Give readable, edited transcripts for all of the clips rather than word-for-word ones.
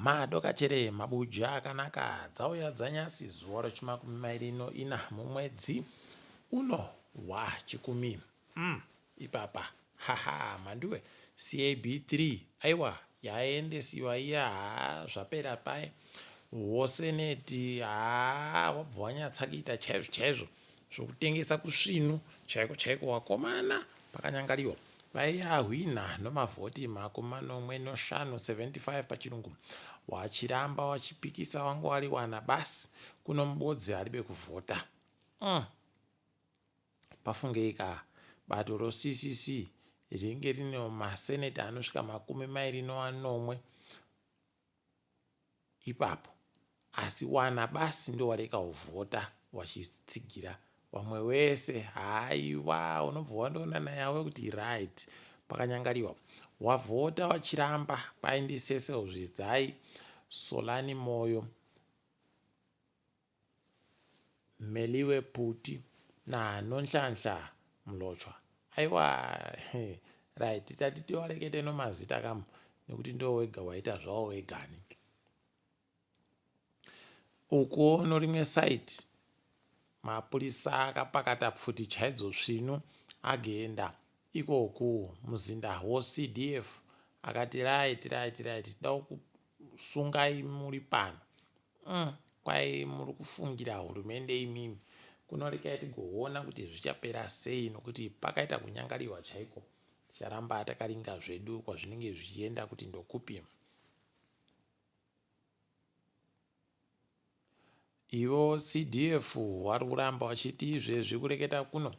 Madokachere mabuja akanaka dzauya dzanyasi zuva rechimakumi mairi noina mumwedzi uno waChikumi. Umm ipapa haha mhanduwe CAB 3 aiwa yaendesiwa iya haa zvapera paye woseneti haa wabva wanyatsa kuita chaizvo chaizvo zvokutengesa kusvinu chaiko chaiko wakomana pakanyangariwa Vaiya ahwina nomavhoti makumanomwe noshanu 75 pachirungu wachiramba wachipikisa wanga wariwana basi kuno mubodzi aribe kuvhota mm. Pafungei ka bato roCCC ringe rine maseneta anosvika makumimairi noanomwe ipapo asi wana basi ndowareka uvhota wachitsigira wamwe wese haiwa unobva wandoona nayawe kuti right pakanyangariwa wavhota wachiramba kwaindi Cecil Zvidzai Solani Moyo Meliwe Puti na Nonhlanhla Mlotshwa. Aiwa right tati tiwarekete nomazita kamu nekuti ndiwo wega waita zvawo wegani. Ukuwo norimwe side mapurisa akapakata pfuti chaidzo svinu agenda ikoku muzinda woCDF akati right right right tida kusungai muri pano Umm kwai muri kufungira hurumende imimi kuno rekai tigoona kuti zvichapera sei nokuti pakaita kunyangariwa chaiko ticharamba takaringa zvedu kwazvinenge zvichienda kuti ndokupi. Ivo CDF wari kuramba wachiti izvezvi kureketa kuno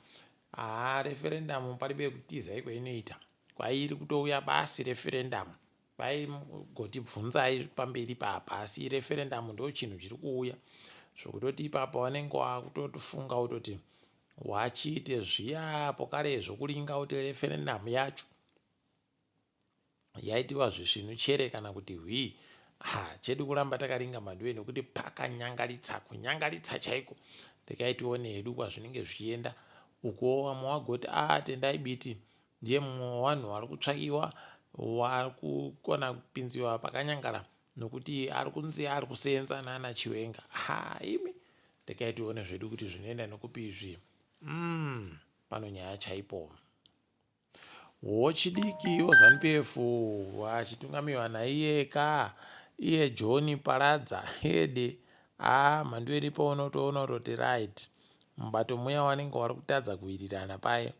haa referendamu paribe kutiza ikweinoita kwairi kutouya basi referendamu Vaigotibvunzai pamberi papa asi referendum ndochinhu chiri kuuya zvekutoti ipapa wanenge wakutofunga kutoti wachiite zviya pokare zvokuringa kuti referendum yacho yaitiwa zvisvinu chere kana kuti hwii ha chedu kuramba takaringa mhanduwe nekuti pakanyangaritsa kunyangaritsa chaiko rekai tione hedu kwazvinenge zvichienda ukuwo vamwe wagoti a ah, tendai biti Ndiye mumwe wevanhu vari kutsvakiwa vari kukona kupinziwa pakanyangara nokuti ari kunzi ari kuseenza nana Chiwenga. Ha imi regai tione zvedu kuti zvinoenda nokupi izvi. Mm, pano nyaya chaipo. Wochidiki woZanu PF achitungamirwa naiye ka iye John Paradza hede haa mhandu iripo unotoona kutoti right Mubato muya wanenge wari kutadza kuwirirana paye.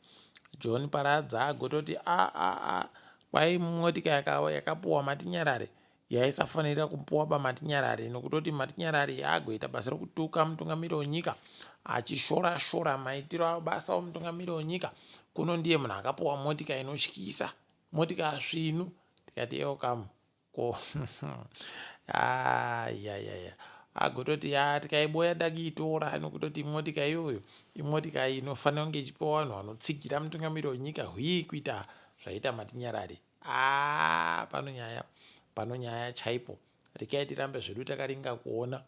John Paradza agototi a a a kwai motika yakapuwa Matinyarare yaisafanira kupuwa baMatinyarare nokutoti Matinyarare agoita basa rokutuka mutungamiri wenyika achishora shora maitiro abasa omutungamiri wenyika kuno ndiye munhu akapuwa motika inotyisa motika svinu tikati eokamu ko ayayaya agototi ya tikaiboya dakiitora nokutoti imotika iyoyo imotika inofanira kunge ichipiwa vanhu vanotsigira mutungamiri wenyika hwii kuita zvaita matinyarare aa pano nyaya pano nyaya chaipo rekai tirambe zvedu takaringa kuona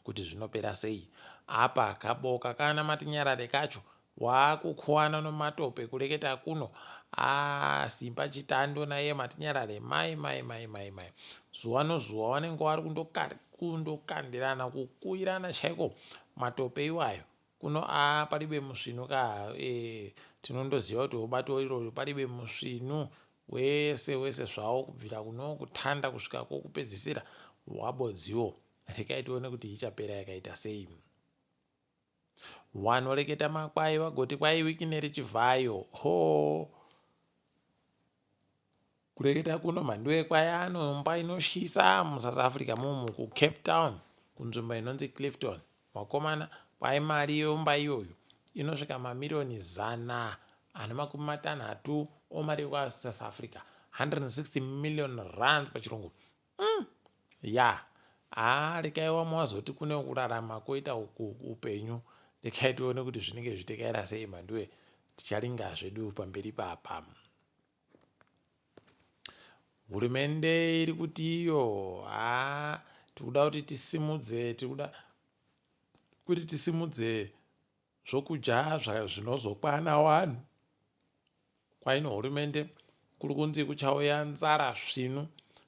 kuti zvinopera sei apa kaboka kana matinyarare kacho waakukwana nomatope kureketa kuno aa simba chitando naiye matinyarare mai mai mai mai mai zuva nozuva vanenge vari kundokandirana kukuirana chaiko matope iwayo kuno aa paribe musvinu ka e, tinondoziva kuti ubato iroro paribe musvinu Wese wese zvawo kubvira kuno kutanda kusvika kokupedzisira wabodziwo. Rekai tione kuti ichapera yakaita sei. Wanoreketa makwai wagoti kwai Wikineri Chivhayo. Hoo. Kureketa kuno mhanduwe kwai anomba inotyisa muSouth Africa mumu kuCape Town kunzvimbo inonzi Clifton. Vakomana kwai mari yomba iyoyo inosvika mamiriyoni 130 omari yekuSouth Africa 160 million rands pachirungu mm. ya haa rekai wamwe wazoti kune kurarama koita uku upenyu rekai tione kuti zvinenge zvichitekaira sei mhanduwe ticharinga zvedu pamberi papa Hurumende iri kuti iyo haa tikuda kuti tisimudze tikuda kuti tisimudze zvokudya zvinozokwana vanhu. Kwaino hurumende kuri kunzi kuchauya nzara svinu.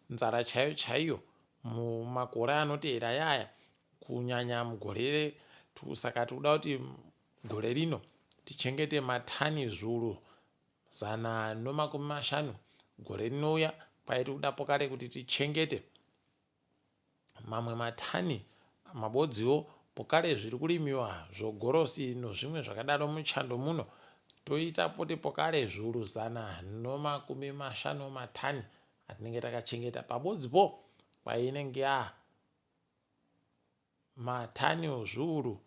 nzara chaiyo chaiyo mumakore anoteera yaya kunyanya mugore saka tikuda kuti gore rino tichengete matani zviuru 150 gore rinouya kwairi kuda pokare kuti tichengete mamwe matani mabodziwo pokare zviri kurimiwa zvogorosi nozvimwe zvakadaro muchando muno toita poti pokare zviuru 150 matani atinenge takachengeta pabodzipo kwainenge ya matani ozviuru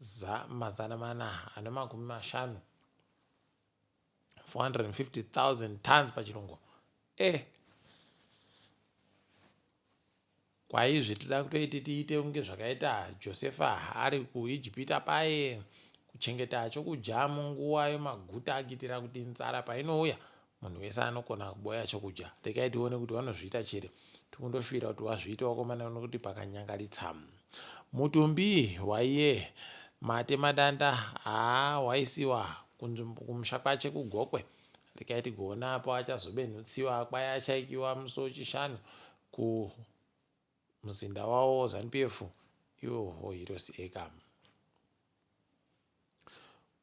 450, 450,000 tons pachirungu e kwaizvi tida kutoiti tiite kunge zvakaita Josefa ari kuIjipita paye kuchengeta chokudya munguva yemaguta akuitira kuti nzara painouya munhu wese anokona kuboya chokudya. Regai tione kuti vanozviita chere. Tikundoshuvira kuti wazviita wakomana nokuti pakanyangaritsa. Mutumbi waiye Matemadanda haa waisiwa kunzvimbo kumusha kwache kuGokwe. Regai tigoona apo achazobenhutsiwa kwai achaikiwa musi weChishanu kumuzinda wavo Zanu PF iwo Heroes Acre.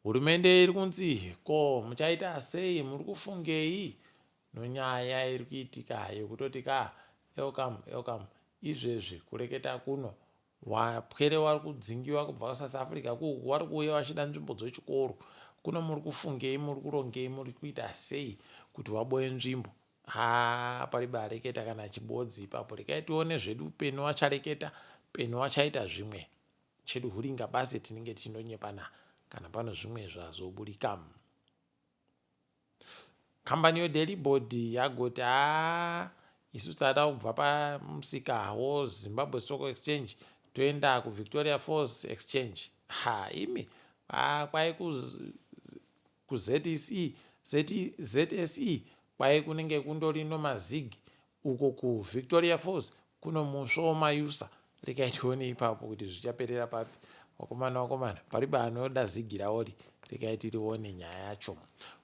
Hurumende iri kunzi ko muchaita sei muri kufungei nonyaya iri kuitika yekutoti ka elcam elcam izvezvi kureketa kuno wapwere wari kudzingiwa kubva kusouth africa kuku wari kuuya vachida nzvimbo dzechikoro kuno muri kufungei muri kurongei muri kuita sei kuti waboye nzvimbo haa paribe areketa kana chibodzi ipapo rekai tione zvedu peno wachareketa peno wachaita zvimwe chedu huringa basi tinenge tichindonyepana kana pano zvimwe zvazoburika Kambani yeDaily Board yagoti haa isu tada kubva pamusika weZimbabwe Stock Exchange toenda kuVictoria Falls Exchange. Ha imi kwai kuZSE ZSE kwai kunenge kundori nomazig uko kuVictoria Falls kuno musvo womayusa rekai tione ipapo kuti zvichaperera papi wakomana wakomana paribe anoda zigi raori rekai tirione nyaya yacho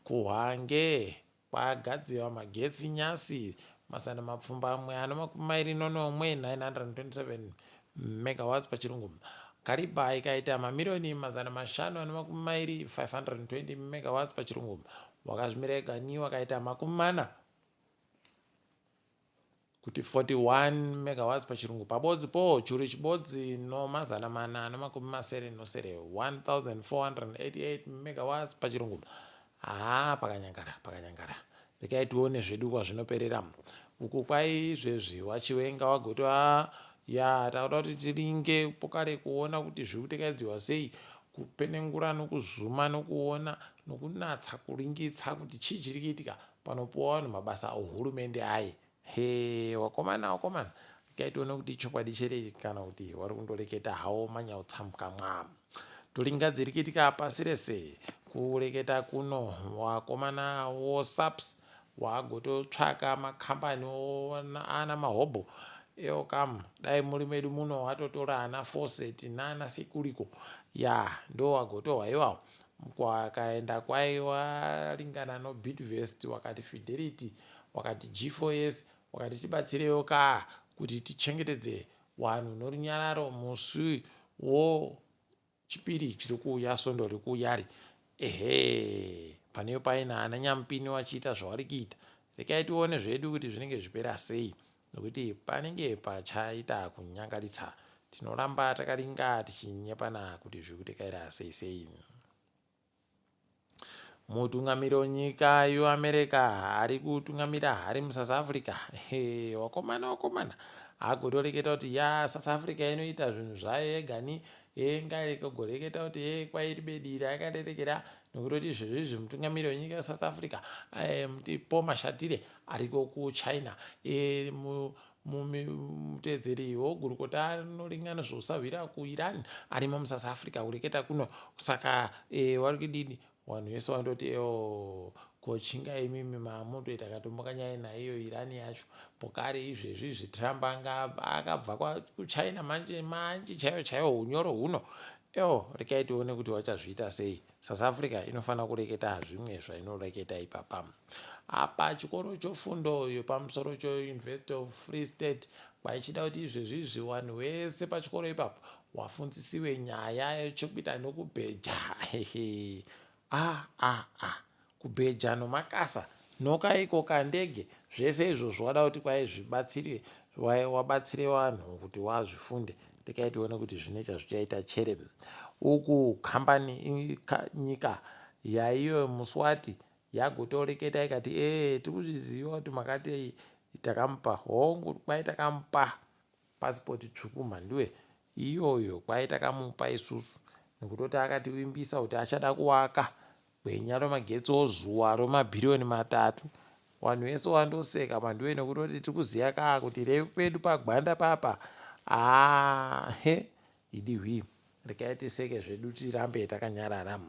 kuhwange kwagadziwa magetsi nyasi 727 927 megawatts pachirungu Kariba ikaita mamiriyoni 520 520 megawatts pachirungu wakazvimira ega wakaita 40 kuti 41 megawatts pachirungu pabodzi po churu chibodzi no 477 1488 megawatts pachirungu haa pakanyangara pakanyangara rekai tione zvedu kwazvinoperera uku kwai izvezvi wachiwenga wagoti ya takuda kuti tiringe pokare kuona kuti zviri kutekaidziwa sei kupenengura nokuzuma nokuona nokunatsa kuringitsa kuti chii chiri kuitika panopuwa vanhu mabasa ohurumende aye he wakomana wakomana rekai tione kuti chokwadi chere kana kuti wari kundoreketa hawo manyautsamukamwa toringa dziri kuitika pasi rese kureketa kuno wakomana wosaps wagototsvaka makambani ana mahobho eokam dai muri medu muno watotora ana Fawcett naana Securico ya ndo wagotohwa iwawo kwakaenda kwaiwaringana noBidvest wakati Fidelity wakati G4S wakati tibatsirewo ka kuti tichengetedze vanhu norunyararo musi wochipiri chiri kuuya svondo riri kuuyari ehe paneyo paina ana nyamupini wachiita zvavari kuita rekai tione zvedu kuti zvinenge zvipera sei nokuti panenge pachaita kunyangaritsa tinoramba takaringa tichinyepana kuti zviri kutekaira sei sei mutungamiri wenyika yeAmerica ari kutungamira ari muSouth Africa wakomana wakomana agotoreketa kuti ya South Africa inoita zvinhu zvayo yegani ngaireke kugoreketa kuti e kwairi bedira yakarerekera nokutoti izvezvi izvi mutungamiri wenyika yeSouth Africa Paul Mashatile ariko kuChina mutedzeri wegurukota anoringana zvousahwira kuIran arimo muSouth Africa kureketa kuno saka wari kudini vanhu vese vanototi eo kochinga imimi mamutoita katombo kanyaya naiyo Iran yacho pokare izvezvi izvi Trump anga akabva kuChina manje manje chaiyo chaiyo unyoro huno. Ewo rekai tione kuti vachazviita sei. South Africa inofanira kureketa zvimwe zvainoreketa ipapa. Apa chikoro chofundo yepamusoro cheUniversity of Free State kwaichida kuti izvezvi izvi vanhu vese pachikoro ipapo wafundzisiwe nyaya yechekuita nokubheja. Hehe. Ah ah ah. Kubheja nomakasa nokaiko kandege zvese izvozvo wada kuti kwai zvibatsire wabatsire vanhu kuti wazvifunde rekai tione kuti zvine chazvichaita chere uku kambani nyika yaiyo muswati yagotoreketa ikati ee tikuzviziva kuti makati takamupa hongu kwai takamupa pasipoti tsvuku mhanduwe iyoyo kwai takamupa isusu nekutoti akativimbisa kuti achada kuwaka Gwenya remagetsi ozuwa romabhiriyoni matatu. Wanhu wese wandoseka mhanduwe nekutoti tiri kuziya kaa kuti repedu pagwanda papa haa he idi hwii regai tiseke zvedu tirambe takanyarara.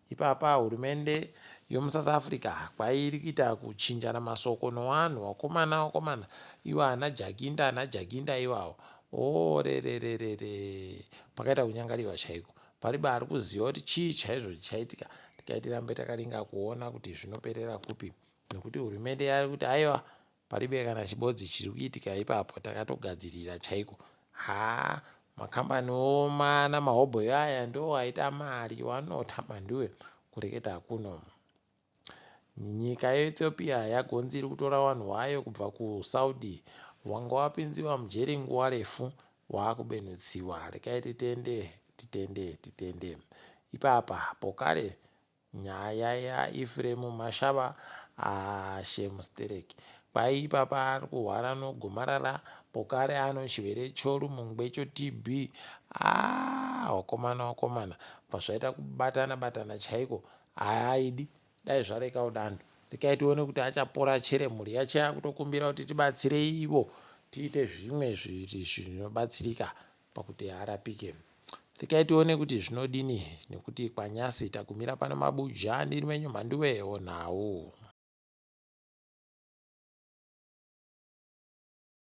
Ipapa hurumende yomuSouth Africa kwairi kuita kuchinjana masoko nowanhu wakomana wakomana iwo ana Jakinda ana Jakinda iwawo orerererere pakaita kunyangariwa chaiko. Paribe ari kuziva kuti chii chaizvo chichaitika tikai tirambe takaringa kuona kuti zvinoperera kupi nekuti hurumende yari kuti aiwa paribe kana chibodzi chiri kuitika ipapo takatogadzirira chaiko haa makambani omana mahobhoyo aya ndo aita mari wanota mhanduwe kureketa kuno Nyika yeEthiopia yagonzi iri kutora vanhu vayo kubva kuSaudi wanga wapinziwa mujeri nguva refu waakubenutsiwa. Rekai titende, titende, titende. Ipapa pokare nyaya yaEphraim Mashaba ah, shame sterek. Kwai ipapa ari kuhwara nogomarara pokare ano chirwere chorumungwe choTB. Ah, wakomana wakomana bva zvaita kubatana batana chaiko Haaidi dai zvarekawo dando rekai tione kuti achapora chere mhuri yacho yakutokumbira kuti tibatsireiwo tiite zvimwe zvinobatsirika pakuti arapike rekai tione kuti zvinodini nekuti kwanyasi tagumira pano mabuja ndiri menyu mhanduwewo nhau.